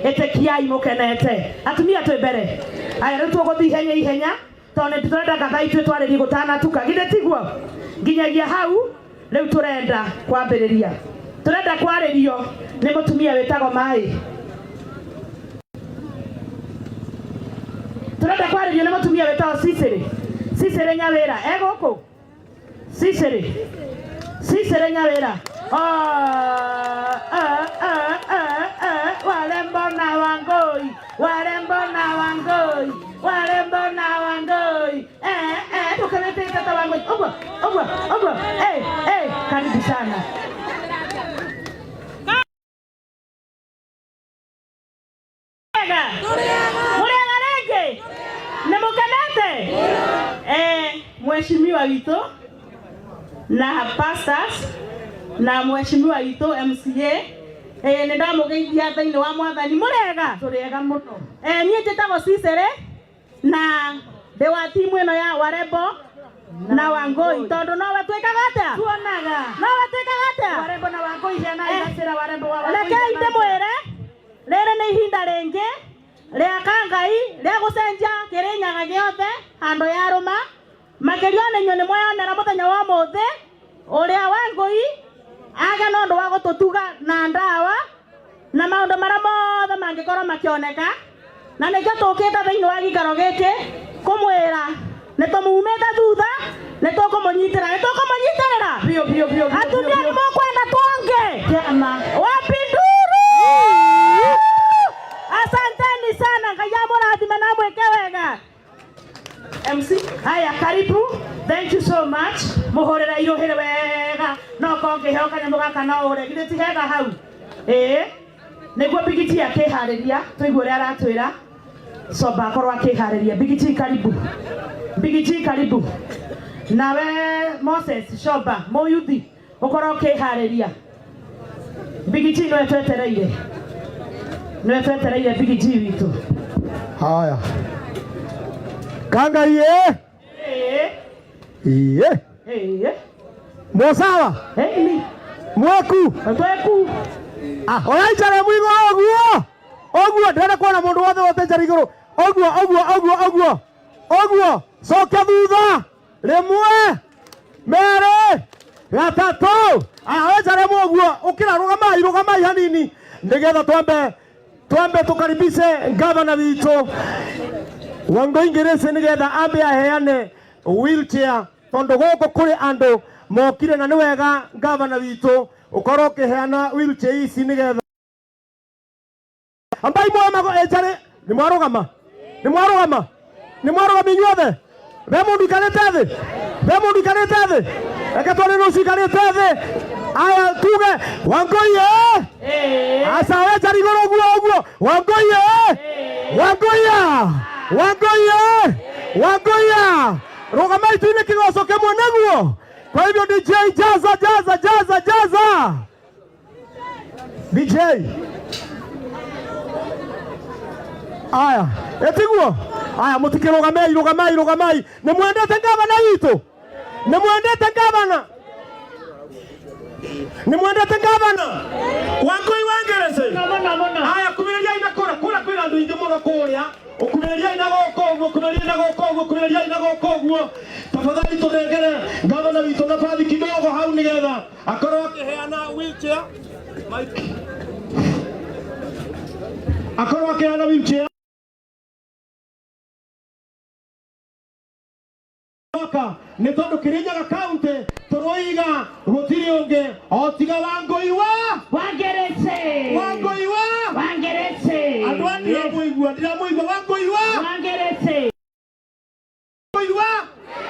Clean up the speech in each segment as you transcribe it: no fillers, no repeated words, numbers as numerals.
Ĩtĩkiai mũkenete. Atumia twĩ mbere. Aya rĩu tũgũthiĩ ihenya ihenya tondũ nĩ tũrenda ngatha ithuĩ twarĩrie gũtanatuka. Githĩ tiguo? Nginyagia hau rĩu tũrenda kwambĩrĩria. Tũrenda kwarĩrio nĩ mũtumia wĩtagwo Maĩ. Tũrenda kwarĩrio nĩ mũtumia wĩtagwo Cicĩrĩ. Cicĩrĩ Nyawĩra. E gũkũ? Cicĩrĩ. Cicĩrĩ Nyawĩra. Oh, oh, oh, oh, oh. Warembo na Wangũi. Warembo na Wangũi. Warembo na Wangũi. Eh, eh, tũkenete ta Wangũi. Ũguo, ũguo, ũguo. Eh, eh, karibu sana. Mũrĩega? Mũrĩega rĩngĩ? Nĩ mũkenete? Eh, mheshimiwa witũ na pastors na mheshimiwa witũ MCA, eh, nĩ ndamũgeithia thĩinĩ wa mwathani. Mũrĩega? Tũrĩega mũno. Eh, niĩ njĩtagwo Cicere na ndĩ wa timu ĩno ya Warembo na Wangũi tondũ nowe twĩkaga atĩa? Tuonaga. Nowe twĩkaga atĩa? Warembo na Wangũi heana icera Warembo wa Wangũi. Rekei ndĩmwĩre rĩrĩ nĩ ihinda rĩngĩ rĩa kangai rĩa gũcenjia Kĩrĩnyaga gĩothe handũ yarũma. Makĩria ona inyuĩ nĩ mweyonera mũthenya wa ũmũthĩ ũrĩa Wangũi agĩa na ũndũ wa gũtũtuga na ndawa na maũndũ marĩa mothe mangĩkorwo makĩoneka, na nĩkĩo tũkĩte thĩinĩ wa gĩikaro gĩkĩ kũmwĩra nĩ tũmumĩte thutha, nĩ tũkũmũnyitĩra, nĩ tũkũmũnyitĩrĩra. Biũ biũ biũ. Atumia nĩ mũkwenda tuonge kĩama wapi nduru. Asanteni sana, Ngai amũrathime na amwĩke wega. MC, haya karibu. Thank you so much. Muhurira iruhire wega. No kongiheo kanyamũ gaka no ũre. Githĩ ti hega hau? Ĩĩ. Nĩguo Bigiti akĩharĩria, tũigue ũrĩa aratwĩra. Soba akorwo akĩharĩria. Bigiti karibu. Bigiti karibu. Nawe Moses Shoba, mũyuthi, ũkorwo ũkĩharĩria. Bigiti nĩwe twetereire. Nĩwe twetereire Bigiti witũ. Haya. Kanga iye. Ĩĩ. Iye. Ĩĩ. Musawa. Ĩni. Mweku. Tweku. Ah, oya icare mwigo oguo. Oguo ndĩrenda kuona mũndũ wothe wote icare igũrũ. Oguo oguo oguo oguo. Oguo cokia thutha. Rĩmwe. Merĩ. Gatatũ. Aya oya icare mwe ũguo. Ũkĩra rũgamai rũgamai hanini. Nĩgetha twambe tukaribishe gavana witũ Wangũi Ngĩrĩcĩ nĩgetha ambe aheane wheelchair tondũ gũkũ kũrĩ andũ mokire na nĩ wega gavana witũ ũkorwo ũkĩheana wheelchair ici nĩgetha ambai muoe mago ĩnjarĩ nĩ mwarũgama nĩ mwarũgama nĩ mwarũgama inyuothe be mũndũ ikarĩte thĩ be mũndũ ikarĩte thĩ reke twone nũcio ikarĩte thĩ aya tuge Wangũi ĩ aca wenjara igũrũ ũguo ũguo Wangũi ĩ Wangũi a Wangũi ĩ Wangũi a rũgamai tuine kĩgoco kĩmwe nĩguo. Kwa hivyo DJ jaza jaza jaza jaza DJ aya etiguo aya mũtikĩrũgamei rũgamai rũgamai nĩ mwendete ngavana witũ nĩ mwendete ngavana nĩ mwendete ngavana Wangũi wa Ngerece Mũno mũno. Aya kumĩrĩriai na kũrĩa kũrĩa kwĩna andũ aingĩ mũno kũrĩa ũkumĩrĩriai na gũkũ ũguo kumĩrĩriai na gũkũ ũguo kumĩrĩriai na gũkũ ũguo tafadhali tũnengere ngavana witũ nabathi kidogo hau nĩgetha akorwo akĩheana wheelchair Mike akorwo akĩheana wheelchair mwaka nĩ tondũ Kĩrĩnyaga county tũroiga gũtirĩ ũngĩ o tiga Wangũi wa Wangerece. Wangũi wa Wangerece. Andũ a ndiramũigua ndiramũigua Wangũi wa Wangerece. Wangũi wa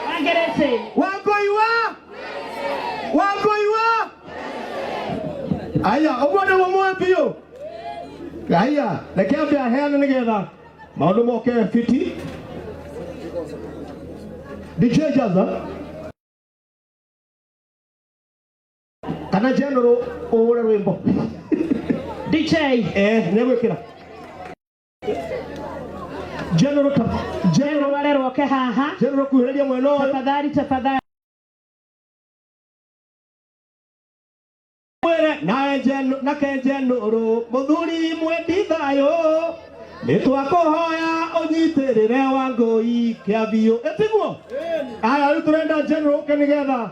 Wangerece. Wangũi wa Wangũi wa aya ũguo nĩguo muoe biũ aya reke ambe aheane nĩgetha maũndũ moke fiti. DJ Jaza kana General ũhũre rwĩmbo. DJ. Eh, nĩ gwĩkĩra General ta General arerwo oke haha. General kuhĩrĩria mwena ũyũ. Tafadhali tafadhali. Mwĩre nawe General. Na kenjenũrũ mũthuri mwendi thayũ nĩ twakũhoya ũnyitĩrĩre Wangũi kĩa biũ ĩtiguo. Aya, rĩu tũrenda general ũke nĩgetha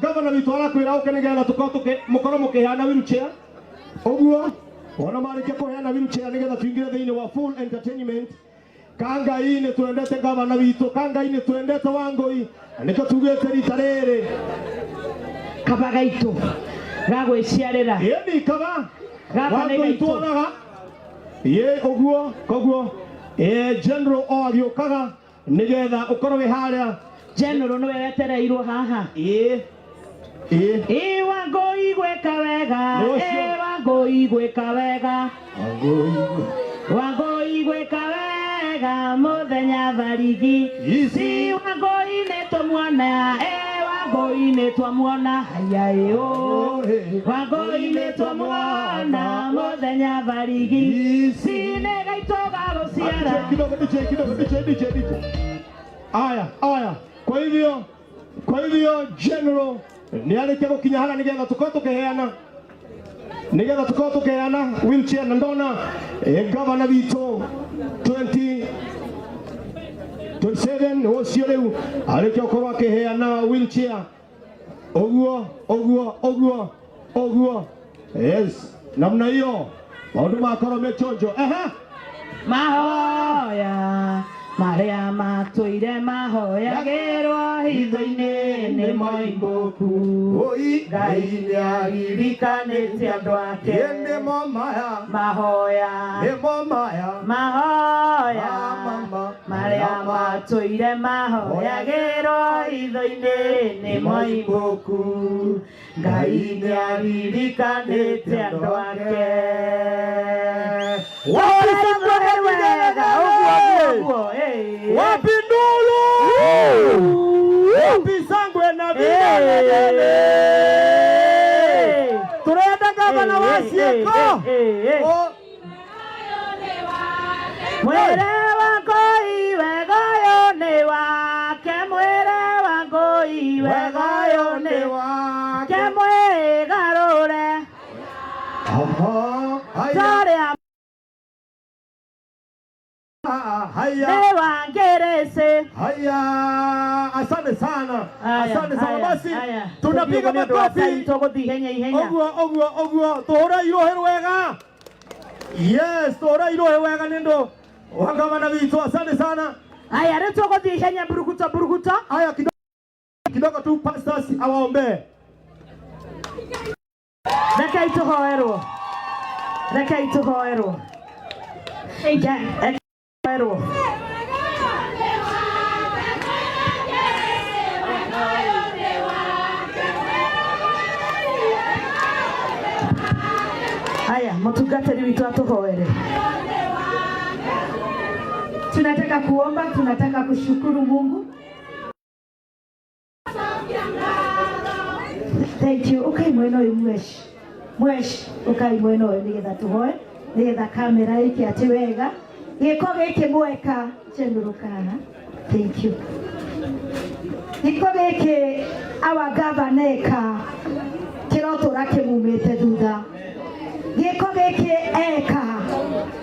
gavana witũ arakwĩra ũke nĩgetha tũkorwo mũkorwo mũkĩheana wheelchair ũguo. Ona marĩkia kũheana wheelchair nĩgetha tuingĩre thĩinĩ wa full entertainment. Kangai nĩ twendete gavana witũ, kangai nĩ twendete Wangũi, na nĩkĩo tugĩte rita rĩrĩ Kaba gaitũ gagwĩciarĩra. Ĩni kaba. Gaka nĩ Wangũi gaitũ. Tuonaga ĩ ũguo, koguo ĩ general o agĩũkaga nĩgetha ũkorwo wĩ harĩa. General nĩwe wetereirwo haha. Ĩ ĩ. Ĩ Wangũi gwĩka wega. Nĩ ũcio. Ĩ Wangũi gwĩka wega. Wangũi. Wangũi gwĩka wega mũthenya barigi. Ici. Si Wangũi nĩ tũmuona, ĩ Wangũi nĩ twamuona, haya ĩ ũ. Wangũi nĩ twamuona mũthenya barigi. Ici. Si nĩ gaitũ gagũciara. DJ kidogo, DJ kidogo, DJ, DJ, DJ. Aya, aya. Kwa hivyo general nĩ arĩkia gũkinya haha nĩgetha tũkorwo tũkĩheana, nĩgetha tũkorwo tũkĩheana wheelchair, na ndona gavana witũ 20 27 ũcio rĩu arĩkia gũkorwo akĩheana wheelchair ũguo ũguo ũguo ũguo. Yes, namna hiyo maũndũ makorwo me chonjo. Ehe. Mahoya marĩa matũire mahoyagĩrwo hitho-inĩ nĩ moimbũku. Oi. Ngai nĩaririkanĩte andũ ake. Nĩmo maya. Mahoya. Nĩmo maya. Mahoya Mama. marĩa matũire mahoyagĩrwo hitho-inĩ nĩ moimbũku. Ngai nĩaririkanĩte andũ ake. Wapi shangwe na Wega, ũguo vigelegele? ũguo, eh. Wapi nduru? Wapi shangwe na vigelegele? Turenda gavana wa ciĩko. O- Mwĩrĩ wa Ngai wega ũyũ nĩ wake, mwĩrĩ wa Ngai wega ũyũ nĩ wake, mwĩgarũre Aha, haya, torĩa haya, nĩ wangĩrĩcĩ. Haya. Asante sana, asante sana. Basi tunapiga Nĩ ũndũ wa makofi. time tũgũthiĩ ihenya ihenya. Ũguo ũguo ũguo, tũhũre irohe wega. Yes, tũhũre irohe wega nĩ ũndũ wa gavana witũ. Asante sana. Haya, rĩu tũgũthiĩ ihenya, mburuguto mburuguto. Haya, kidogo kidogo tu pastors awaombee. Rekei tũhoerwo, rekei tũhoerwo, rekei tũhoerwo. Haya, mũtungatĩri witũ atũhoere. Tunataka kuomba, tunataka kushukuru Mungu. Thank you. Ukai mwena ũyũ mweshi. Mweshi, ukai mwena ũyũ nĩgetha tũhoe, nĩgetha kamera ĩke atĩ wega. Gĩko gĩkĩ mweka, chenũrũka haha. Thank you. Gĩko gĩkĩ our governor eka kĩrotũra kĩmumĩte thutha. Gĩko gĩkĩ eka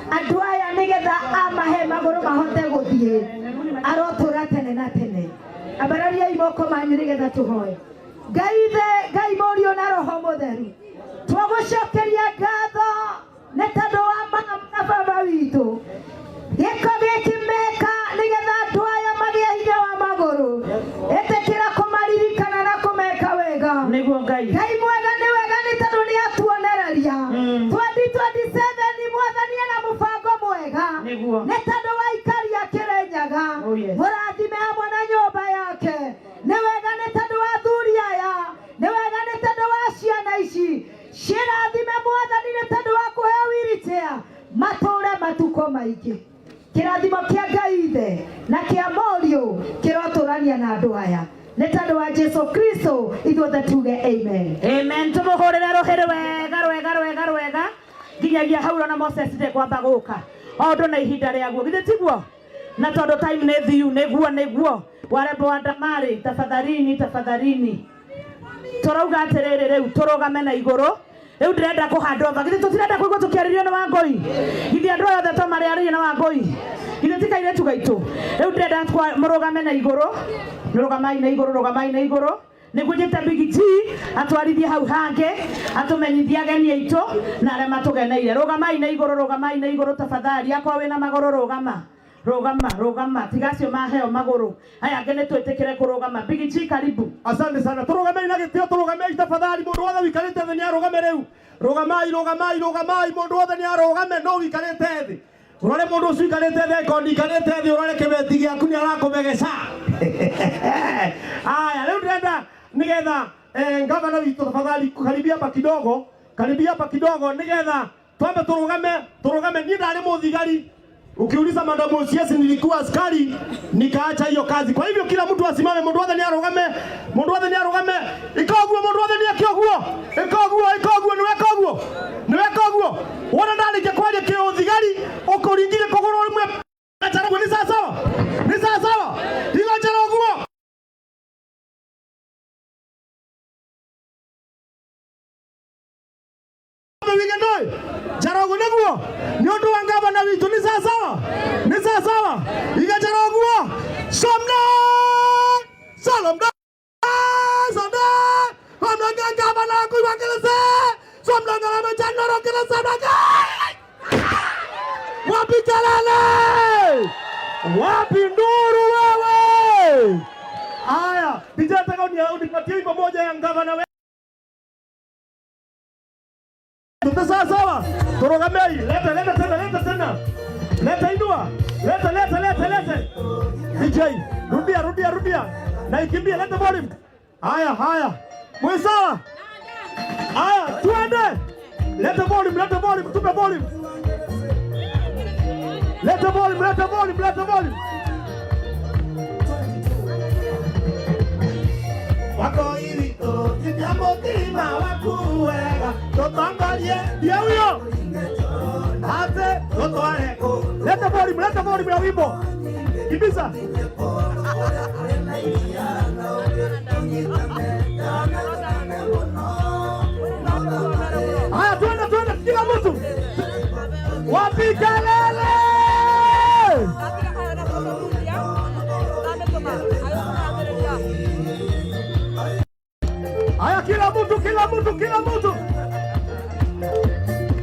andũ aya nĩgetha amahe magũrũ mahote gũthiĩ, arotũra tene na tene. Ambarariai moko manyu nĩgetha tũhoe. Ngai ithe, Ngai Mũriũ na Roho Mũtheru, twagũcokeria ngatho nĩ tondũ wa mama na baba witũ. Gĩko gĩkĩ meka nĩgetha andũ aya magĩe hinya wa magũrũ, ĩtĩkĩra kũmaririkana na kũmeka wega. Nĩguo Ngai. Ngai mwega, nĩ wega nĩ tondũ nĩ atuonereria 2027 mwathani ena mũbango mwega. Nĩguo. Nĩ tondũ wa ikaria Kĩrĩnyaga. Oh, yes. Mũrathime hamwe na nyũmba yake. Nĩ wega nĩ tondũ wa athuri aya, nĩ wega nĩ tondũ wa ciana ici cirathime mwathani nĩ tondũ wa kũheo wheelchair matũre matukũ maingĩ. Kĩrathimo kĩa Ngai ithe na kĩa Mũriũ kĩrotũrania na andũ aya nĩ tondũ wa Jesu Kristo, ithuothe tuge amen. Amen. Tũmũhũrĩre rũhĩ rwega rwega rwega rwega nginyagia hau ona Moses ndekwamba gũka o ũndũ na ihinda rĩaguo, githĩ tiguo? Na tondũ time nĩ thiu, nĩguo nĩguo warembo wa ndamari, tafadhalini tafadhalini, tũrauga atĩrĩrĩ, rĩu tũrũgame na igũrũ. Riu ndirenda ku hand over. Githĩ tũtirenda kũigua tũkĩarĩrio nĩ Wangũi? Githĩ andũ aya othe to marĩarĩrio na Wangũi? Githĩ ti kairĩtu gaitũ? Riu ndirenda mũrũgame na igũrũ, rũgamai na igũrũ, rũgamai na igũrũ nĩguo njĩte Big G atwarithie hau hangĩ atũmenyithie ageni aitũ na arĩa matũgeneire. Rũgamai na igũrũ, rũgamai na igũrũ tafadhali. Akorwo wĩna magũrũ rũgama, rũgama, rũgama, tiga acio maheo magũrũ, aya angĩ nĩ twĩtĩkĩre kũrũgama. Big G, karibu. Asante sana. Turugamei na gĩtĩo, turugamei tafadhali. Mũndũ wothe wikarĩte thĩ nĩ arũgame rĩu. Rũgamai, rũgamai, rũgamai. Mũndũ wothe nĩ arũgame no wikarĩte thĩ. Ũrore mũndũ ũcio wikarĩte thĩ, angĩkorwo ndikarĩte thĩ, ũrore kĩbeti gĩaku nĩ arakũmegeca. Aya, rĩu ndĩrenda nĩgetha gavana witũ tafadhali karibia hapa kidogo, karibia hapa kidogo nĩgetha twambe turugame, turugame. Niĩ ndarĩ mũthigari. Ukiuliza Madam OCS nilikuwa askari nikaacha hiyo kazi. Kwa hivyo kila mtu asimame, mundu wothe ni arugame, mundu wothe ni arugame. Ikoguo, mundu wothe ni akioguo. Ikoguo, ikoguo, niwe koguo. Niwe koguo. Wona ndarikia kwaria kiuthigari ukuringire kuguru rimwe njara ni sawa sawa. Ni sawa sawa. Higo njara uguo. Wige ndoi. Njara uguo niguo. Ni undu wa gavana witu ni sawa sawa. Ni sawa sawa. Iga njara uguo. Somna. Salam da. Somna. Somna gavana kuiwakelese. Somna gavana janoro kelese na. Wapi kelele? Wapi nduru wewe? Aya, DJ nataka unipatie wimbo moja ya gavana wetu. Sawa sawa. Turugamei. Leta, leta tena, leta tena. Leta inua. Leta, leta, leta, leta. DJ, rudia, rudia, rudia. Na ikimbie, leta volume. Haya, haya. Mwe sawa? Haya, tuende. Leta volume, leta volume, tupe volume. Leta volume, leta volume, leta volume. Wako irito, titiamotima wakuwega, tutongorie. Ndio huyo. Ate, tutware kũ. Leta volume, leta volume ya wimbo. Kimbiza. Haya, twende, twende, kila mtu. Wapi kelele? Haya, kila mtu, kila mtu, kila mtu.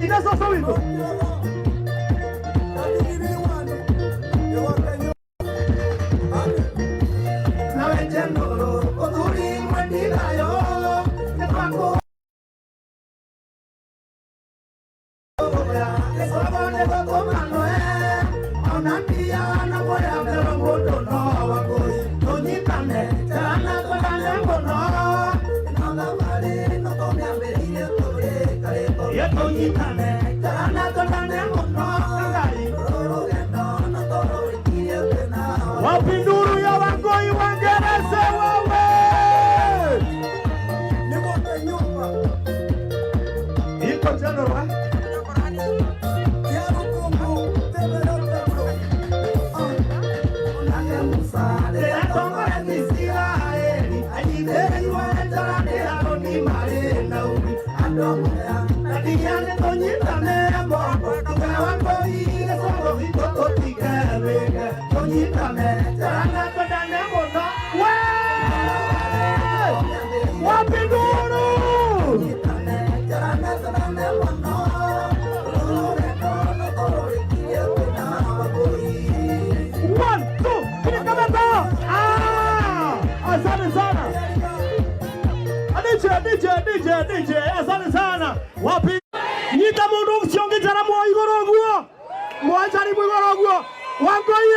Inasasa wimbo. Wapi nduru ya Wangoi Wangereze wewe? Iko general. Wapi nduru? One, two, three, kamata. Ah, asante sana. DJ, DJ, DJ, DJ, asante sana. Wapi? Nyita mundu ucio ũngĩ njara mwa igũrũ ũguo. Mwa njara imwe igũrũ ũguo. Wangũi.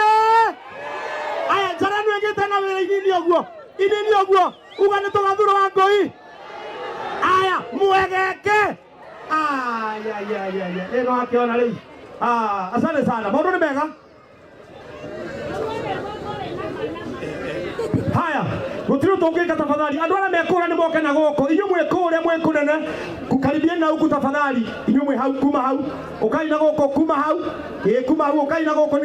Aya, njara ĩno ĩgĩte na wĩra inini ũguo. Inini ũguo. Uga nĩ tũgathurwo Wangũi. Aya, mwegeke. Aya, aya, aya, aya. Ĩno akĩona rĩu. Ah, asante sana. Maũndũ nĩ mega. Haya, gutiri tungika tafadhali. Andu aria mekura ni moke na guku. Inyuĩ mwĩ kũrĩa mwĩ kũnene, karibieni na huku tafadhali. Inyuĩ mwĩ hau kuma hau. Ukai na guku kuma hau. Ĩ kuma hau ukai na guku.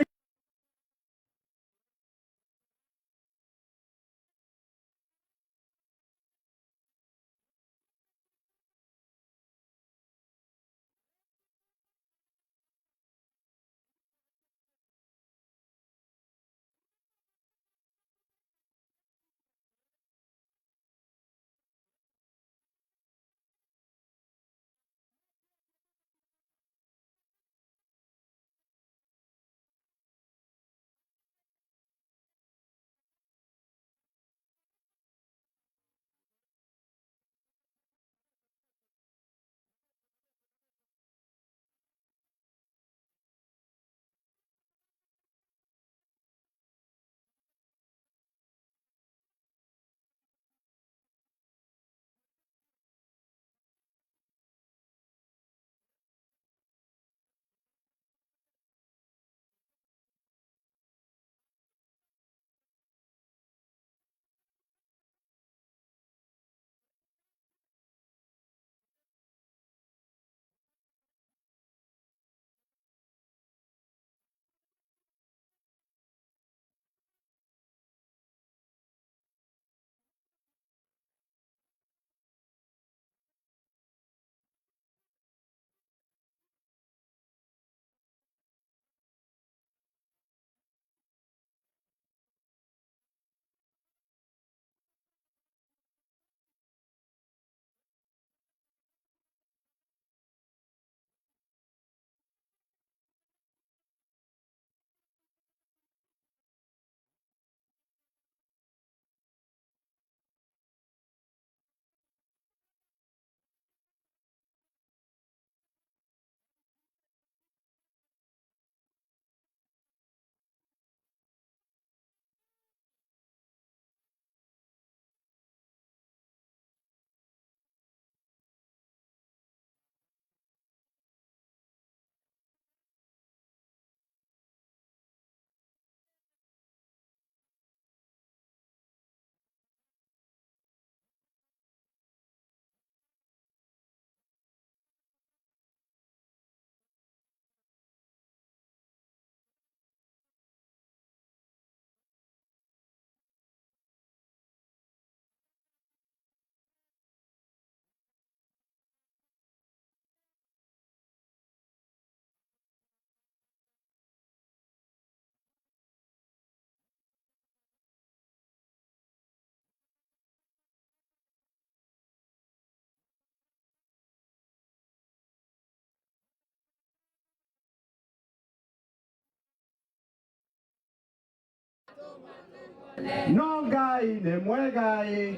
No Ngai nĩ mwega ĩ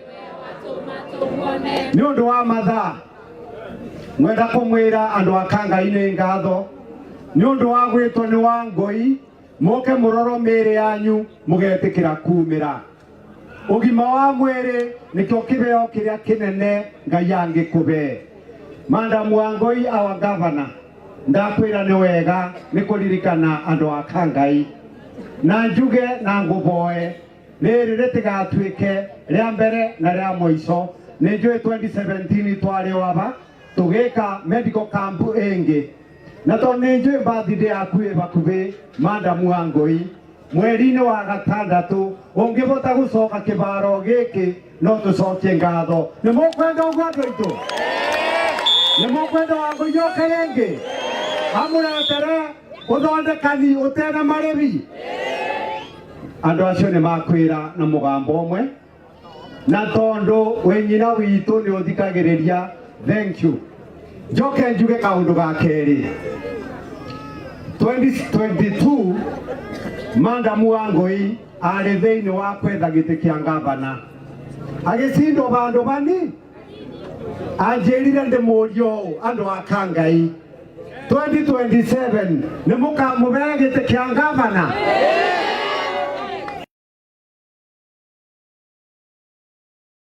nĩ ũndũ wa mathaa ngwenda kũmwĩra andũ a Kangai nĩ ngatho nĩ ũndũ wa gwĩtwo nĩ Wangũi moke mũroro mĩĩrĩ yanyu mũgetĩkĩra kumĩra ũgima wa mwĩrĩ nĩkĩo kĩheo kĩrĩa kĩnene Ngai angĩkũhe. Madam Wangũi, our governor, ndakwĩra nĩ wega nĩ kũririkana andũ a Kangai na njuge na ngũboe rĩrĩ rĩtigatuĩke rĩa mbere na rĩa mũico. Nĩ njũĩ 2017 twarĩ o aba tũgĩka medical camp ĩngĩ na tondũ nĩ njũĩ birthday yaku ĩ bakubĩ, Madam Wangũi, mweri-inĩ wa gatandatũ ũngĩbota gũcoka kĩbaro gĩkĩ no tũcokie ngatho. Nĩ mũkwenda ũguo andũ aitũ? Nĩ mũkwenda Wangũi oke rĩngĩ amũretere ũthondekani ũtena marĩbi? Andũ acio nĩ makwĩra na mũgambo ũmwe na tondu wĩ nyina witũ nĩ ũthikagĩrĩria, thank you. Njoke njuge kaũndũ ga kerĩ. 2022 Madam Wangũi arĩ thĩinĩ wa kwetha gĩtĩ kĩa ngavana agĩcindwo bandũ bani anjĩrire ndĩmũrie ũũ, andũ a Kangai, 2027 nĩ mũkamũbea gĩtĩ kĩa ngavana?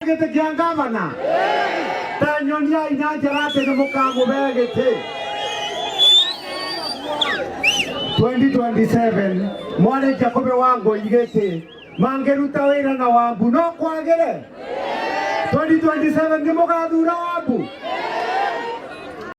Gĩtĩ kĩa ngavana ta nyoniai na njara atĩ nĩ mũkamũbea gĩtĩ 2027. Mwarĩkia kũbe Wangũi gĩtĩ mangĩruta wĩra na Wambu no kwagĩre 2027 nĩ mũgathura Wambu.